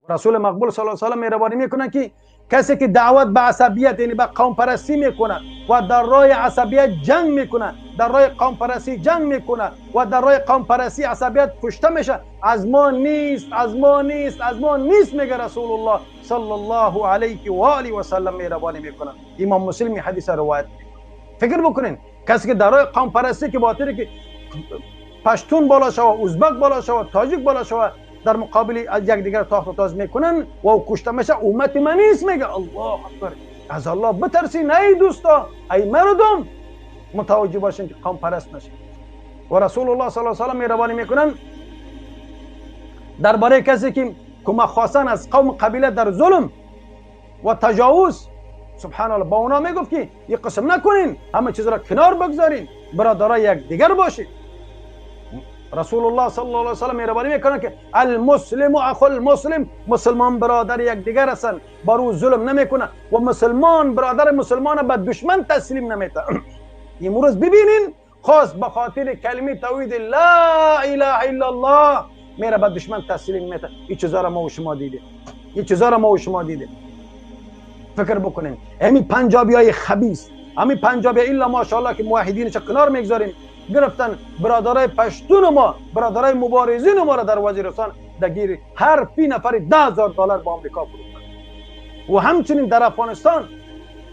رسول مقبول صلی الله علیه و سلم مهربانی میکنه که کسی که دعوت به عصبیت، یعنی به قوم پرستی میکنه و در راه عصبیت جنگ میکنه، در راه قوم پرستی جنگ میکنه و در راه قوم پرستی عصبیت کشته میشه، از ما نیست، از ما نیست، از ما نیست، میگه رسول الله صلی الله علیه و آله و سلم مهربانی میکنه. امام مسلم حدیث روایت میکنه. فکر بکنین کسی که در راه قوم پرستی که باطله که پشتون بالا شوه، ازبک بالا شوه، تاجیک بالا شوه، در مقابل از یکدیگر تاخت و تاز میکنن و او کشته میشه، امت من نیست. میگه الله اکبر. از الله بترسین ای دوستا، ای مردم، متوجه باشین که قوم پرست نشین. و رسول الله صلی الله علیه و سلم مهربانی میکنن درباره کسی که کمک خواستن از قوم قبیله در ظلم و تجاوز. سبحان الله، با اونا میگفت که یک قسم نکنین، همه چیز را کنار بگذارین، برادرای یکدیگر باشین. رسول الله صلی الله علیه و سلم مهربانی میکنن که المسلم اخو المسلم، مسلمان برادر یکدیگر هستند، بر او ظلم نمیکنه و مسلمان برادر مسلمان به دشمن تسلیم نمیته. امروز ببینین خاص به خاطر کلمه توحید لا اله الا الله میره به دشمن تسلیم میته. این چیزا را ما و شما دیدیم، این چیزا را ما و شما دیدیم. فکر بکنین همین پنجابی های خبیث، همین پنجابی الا ماشاءالله که موحدینش کنار میگذاریم، گرفتن برادرای پشتون ما، برادرای مبارزین ما را در وزیرستان دگیر هر پی نفر $10,000 با آمریکا فروختن. و همچنین در افغانستان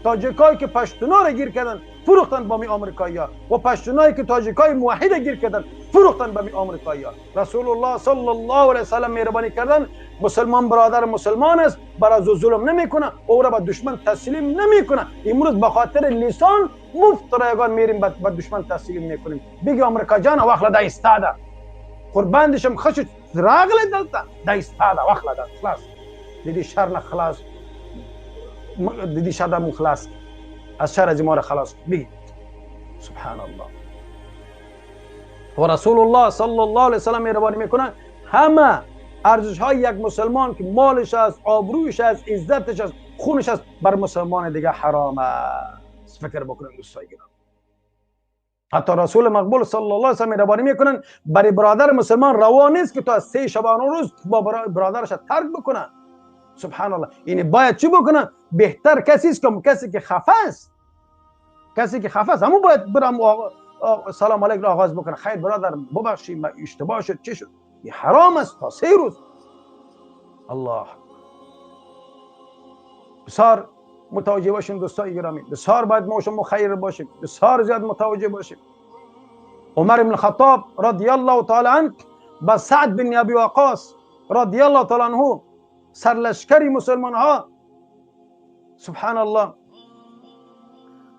تاجیکایی که پشتونا را گیر کردن فروختن با می آمریکایی‌ها، و پشتونایی که تاجیکای موحد گیر کردن فروختن با می آمریکایی‌ها. رسول الله صلی الله علیه و سلم مهربانی کردن، مسلمان برادر مسلمان است، برای ظلم نمیکنه، او را به دشمن تسلیم نمیکنه. امروز به خاطر لسان مفت رایگان میریم به دشمن تسلیم میکنیم. بگی آمریکا جان واخله دا ایستاده، قربان دشم خش راغله دلته دا ایستاده واخله دا خلاص دیدی شر نه خلاص، دیدی شر دا خلاص، از شر از ما را خلاص بگی. سبحان الله. و رسول الله صلی الله علیه و سلم مهربانی میکنه همه ارزش های یک مسلمان که مالش است، آبرویش است، عزتش است، خونش است، بر مسلمان دیگه حرام است. فکر بکنن دوستای گرامی. حتی رسول مقبول صلی الله علیه و سلم مهربانی میکنن برای برادر مسلمان روا نیست که تا 3 شبانه روز با برادرش ترک بکنه. سبحان الله. یعنی باید چی بکنه؟ بهتر کسی است که کسی که خفه است، کسی که خفه است همون باید برم سلام علیک را آغاز بکنه. خیر برادر ببخشید ما اشتباه شد، چه شد، این حرام است تا 3 روز. الله. بسیار متوجه باشیم دوستای گرامی، بسیار باید ما شما خیر باشیم، بسیار زیاد متوجه باشیم. عمر بن الخطاب رضی الله تعالی عنه با سعد بن ابی وقاص رضی الله تعالی عنه سرلشکری مسلمان ها، سبحان الله،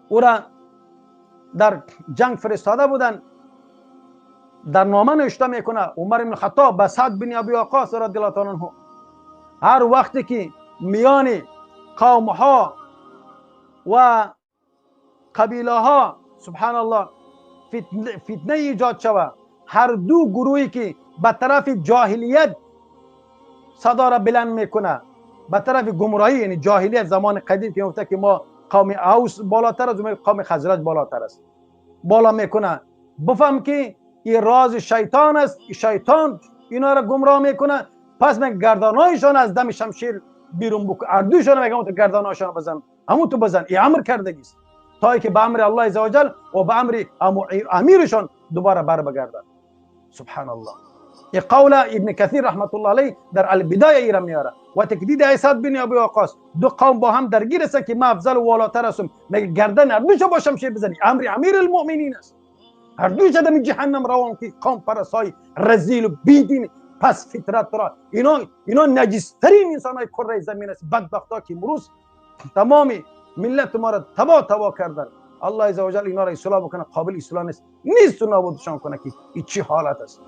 او را در جنگ فرستاده بودن. در نامه نوشته میکنه عمر بن الخطاب به سعد بن ابی وقاص رضی الله تعالی عنه، هر وقتی که میان قوم ها و قبیله ها سبحان الله فتنه ایجاد شود، هر دو گروهی که به طرف جاهلیت صدا را بلند میکنه، به طرف گمراهی، یعنی جاهلیت زمان قدیم که گفته که ما قوم اوس بالاتر از قوم خزرج بالاتر است، بالا میکنه، بفهم که این راز شیطان است، شیطان اینا را گمراه میکنه. پس من گردانایشان از دم شمشیر بیرون بکن، اردوشان میگم تو گردانایشان بزن، همون تو بزن، این امر کردگی است تا که به امر الله عزوجل و به امر امیرشان دوباره بر بگردن. سبحان الله. این قول ابن کثیر رحمت الله علیه در البدایه ایران میاره و تکدید عیسی بن ابی وقاص، دو قوم با هم درگیر هستن که ما افضل و والاتر هستم، میگه گردن اردوشو با شمشیر بزنی، امر امیر المؤمنین است. هر دوش دم جهنم روان که قوم پرستای رذیل و بیدین پس فطرت را، اینا نجس ترین انسان های کره زمین است. بدبختا که امروز تمام ملت ما را تباه کردن. الله عزوجل اینا را اصلاح بکنه، قابل اصلاح نیست، نیست و نابودشان کنه که این چی حالت است.